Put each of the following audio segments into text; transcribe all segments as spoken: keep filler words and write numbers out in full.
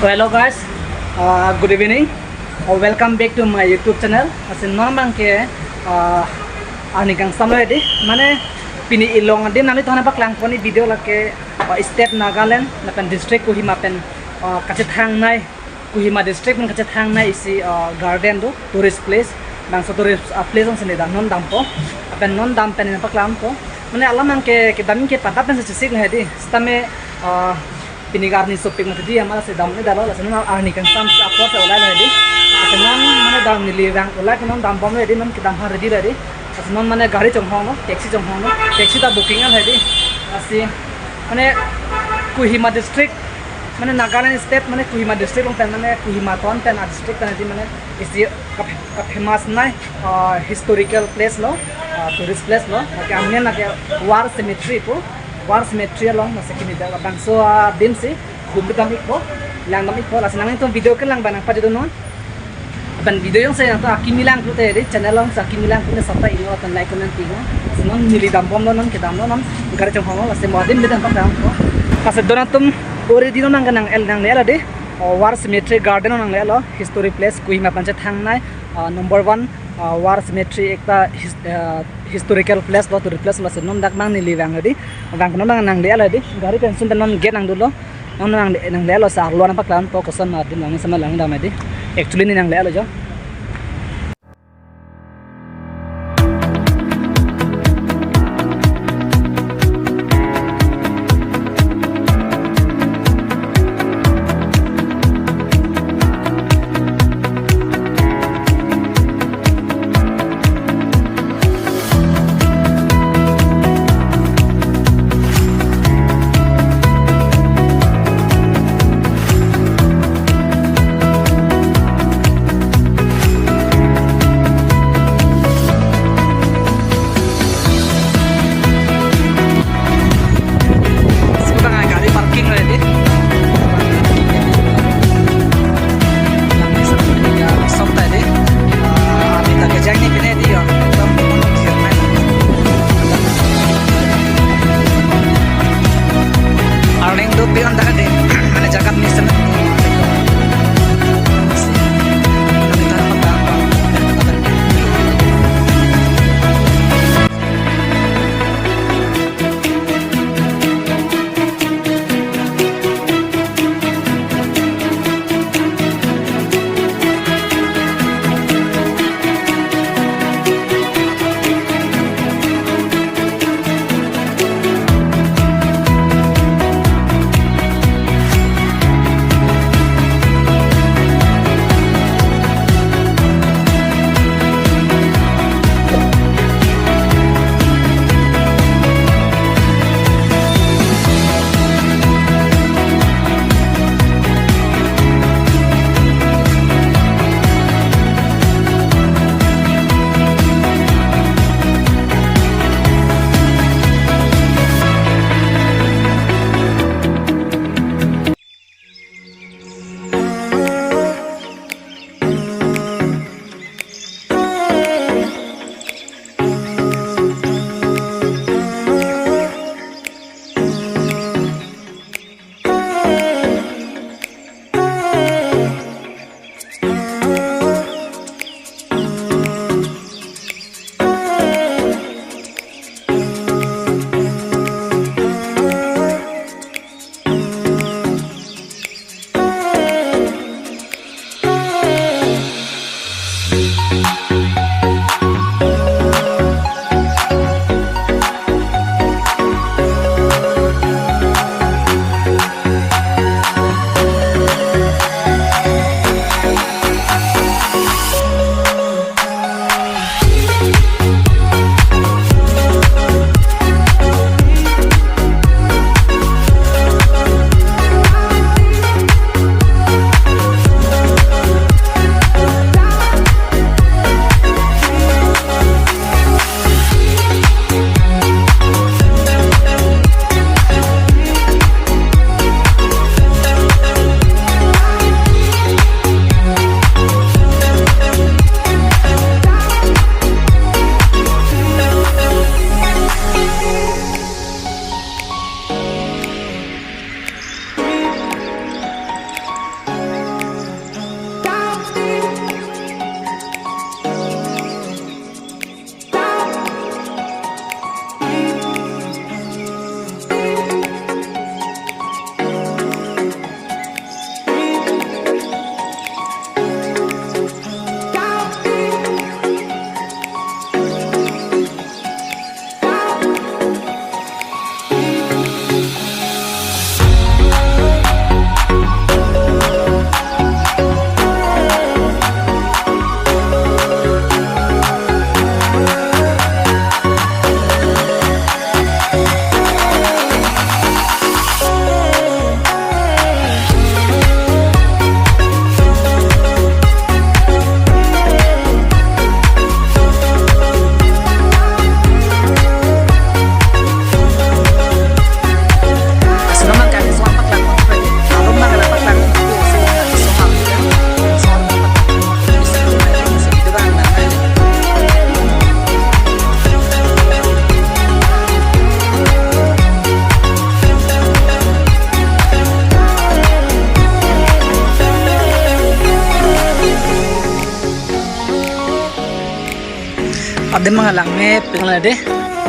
So hello guys, uh, good evening. Uh, welcome back to my YouTube channel. Lasi non abangke, uh, arni kangsam lo hedi. Mane pini ilong adim nanglitumphan paklangpon video lake, uh, state Nagaland lapen district Kohima pen, uh, kachethangnei, Kohima district pen kachethangnei isi, uh, garden do, tourist place. Bangso tourist, uh, place along si neli dam, non dampo. Lapen non dam pen neli paklangpo. Mane alam abangke kedam ke pada pen si chesik lo hedi. Sitame, uh, pini arni sopik mati di ama si dam ni dalo, lasi non arni kangsam si apor si ulai lo hedi. Lasi non mane dam neli vang ulai ke non dambom lo hedi, non kedam ha ready lo hedi. Lasi non mane gari chonghong lo, taxi chonghong lo, taxi ta booking an hedi. Lasi mane Kohima district, mane Nagaland state, mane Kohima district along pen, mane Kohima town pen a district pen hedi mane isi ka, ka famous nei, uh, historical place lo, uh, tourist place lo. Lake amen lake War Cemetery pu. War Cemetery along, lasi kimi dak bangso adim si hum dam ikpo, lang dam ikpo. Lasi nanglitum video kelang abang nangpajutnon. Lapen video jongsi nangtum akimi lang pulote, channel along si akimi lang pulote, subscribe iknon lapen like, comment pi iknon. Lasi non neli dambom lo, non kedam lo, non gari chonghong lo, lasi mo adim bidang pakdam po. Lasi donatum already non nang nang el nangle lo hedi. Oh, War Cemetery garden nangle lo, history place, Kohima pen chethangnei, uh, number one, uh, War Cemetery ekta his-, uh, historical place lo, tourist place lo, lasi non dak abang neli vang hedi. Vang non abang nangle lo hedi. Gari pen sum pen non gate nangdunlo. Non nang, nangle lo, lasi arlo nangpaklang po koson adim lang sama lang dam hedi. Actually neli nangle lo jo. Adim mane langmepik lade.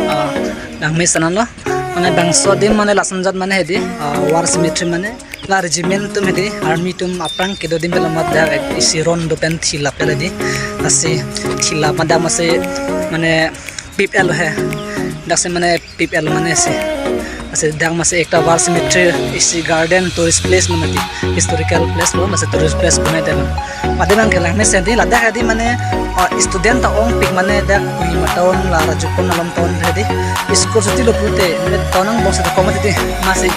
Ah, langme sanlo. Mane bangso adim mane lason jat mane hedi, ah, war cemetery mane la regiment atum hedi, army atum aphrang kedo adim pen lamat dak isi rondo pen thilap lade. Lasi thilap ma dak masi mane pip-et lo he. Daksi mane pip-et lo mane si. Lasi dak masi ekta war cemetery isi garden tourist place mane di. Historical place lo, masi tourist place bonai detlo. Adim nangkelang mesen di, ladak hedi mane, ah, student ta ongpik mane dak Kohima town la Rajukon along town hedi. School chuti lo pute, mane town angbong si komat di, masi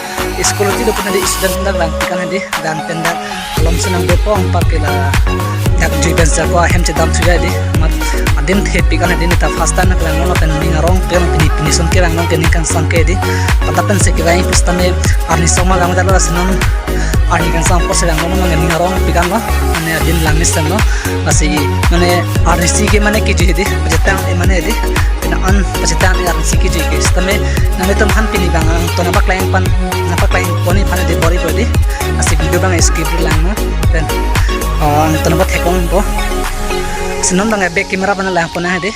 school chuti lo pute di student dak langpik an hedi, dan pen dak alom si nangdopo angpak ke ladak jui pen sako ahem chedam thuja di. Mat adim thepik an hedi, neta first time nangkelanglo pen ning arong pen pini pini ason kevang nang ke ning kangsam ke di. Pata pen si kevang pusitame arni soma lang dalo lasi non arni kangsam apor si langlo, mane ning arongpik an lo, mane adim langmesenlo. Lasi mane arnisi ke mane kejui hedi, pachetang e mane hedi. Pina an pachetang e arnisi kejui ke. Sitame nanglitum aphan pini bang angton nangpaklang pan, nangpaklang pon aphan hedi bor-i po di. Lasi video bang skip langnon. Pen, oh, angton nangpathek ongpo. Lasi non bang e back camera pen lang pon hedi.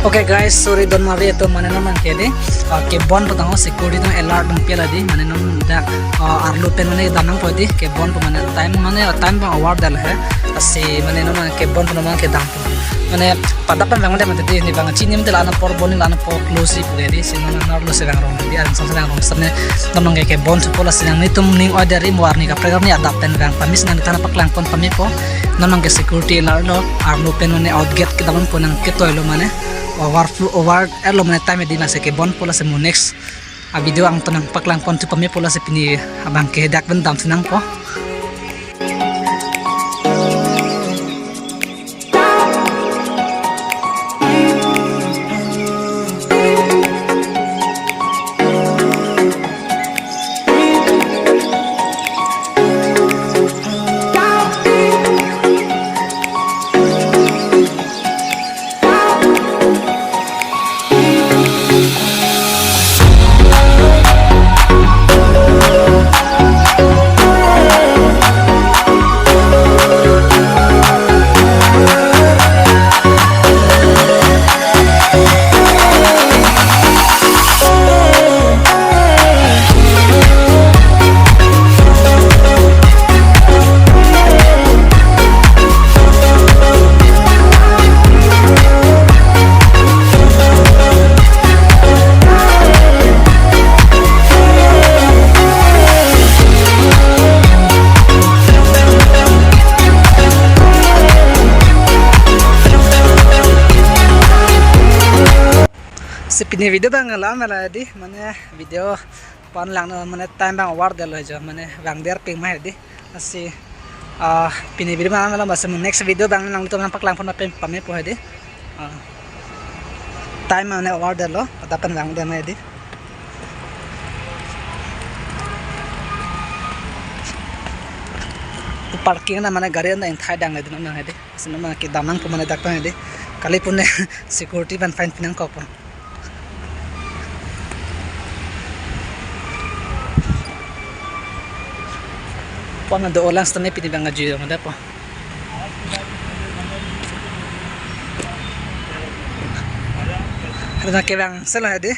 Okay guys, sorry, don't worry, to mane non nangke di, ah, kebon pu tangho security tang alert nangpi lade, mane non dak, ah, arlo pen mane dam nangpo di, kebon pu mane time mane time bang over dal he, lasi mane non kebon pu non kedam pu. Mane pada pen bang mane mate di, ne bang chini mate la-an apor bon la-an apor close pu di, si non arlo si bang rong di, angsong si bang rong sene, non nangke kebon thupo lasi nanglitum ning order ri mo arni kaprek arni adap pen bang pame si nangthan paklang pon pamepo. Non nangke security alert lo, arlo pen mane out gate kedam po nangketoi lo mane, overflow over lo mane time di lasi kebon po lasi mo next a video angton nangpaklang pon thu pamepo lasi pini abang ke dak pen damsi nangpo. Si pini video abang la-an mela di, mane video pon lang no, mane time abang over detlo jo, mane vang der ping ma di. Lasi, ah, pini video abang la-an mela, lasi next video abang nanglitum nangpaklang pon pame pame po di. Ah, time mane over detlo, pada pen vang der ma di. Parking na mane gari na ingthai dang le dun nang di. Sino ma kedam nangpo mane dak ta di. Kali pune security ban fine pi nangkokpo. Pon do-olang setame pini abang aju mada po. Ada ke bang selo di.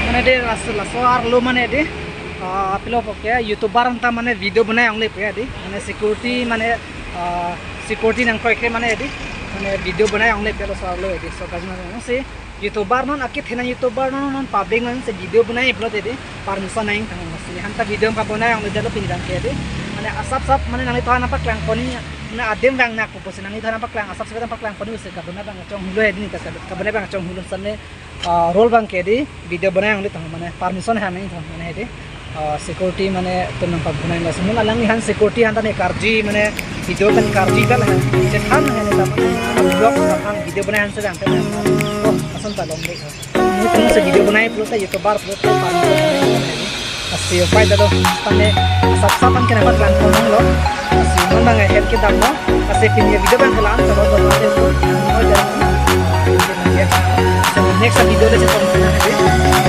Mane di laso, laso arlo mane di, ah, pilo po ke YouTuber anta mane video bonai ongle po di. Mane security mane, ah, security nangkroikre mane di. Mane video bonai ongle po laso arlo di. So guys, mane si YouTuber non, akethe na YouTuber non, non public non si video bonai pulote di permission nangthan. Lasi anta video kabonai ongle detlo pini abang ke di. Mane asap sap mane nanglitumphan nangpaklang pon ni, mane adim vang nangkokpo si nanglitumphan nangpaklang, asap sap nangpaklang pon ni si kabonai abang chonghulo di, ni ta kabonai abang chonghulo setame, ah, rule abang ke di video bonai ongle tang mane permission han nangthan mane di. Ah, security mane atum nangpabonai, lasi non alangliphan security anta ne karju mane video pen karju kal han chethan han ta mane vlog han video bonai han sedang pen. Oh, ason ta longle. Ni pen si video bonai pulote YouTuber pulote pan. Lasi upai detlo, tame asap sap an ke nangpaklang pon nanglo. Lasi non abang ahem kedamlo. Lasi pini video abang ke la-an tanglo, tanglo. So next video le chetong na di.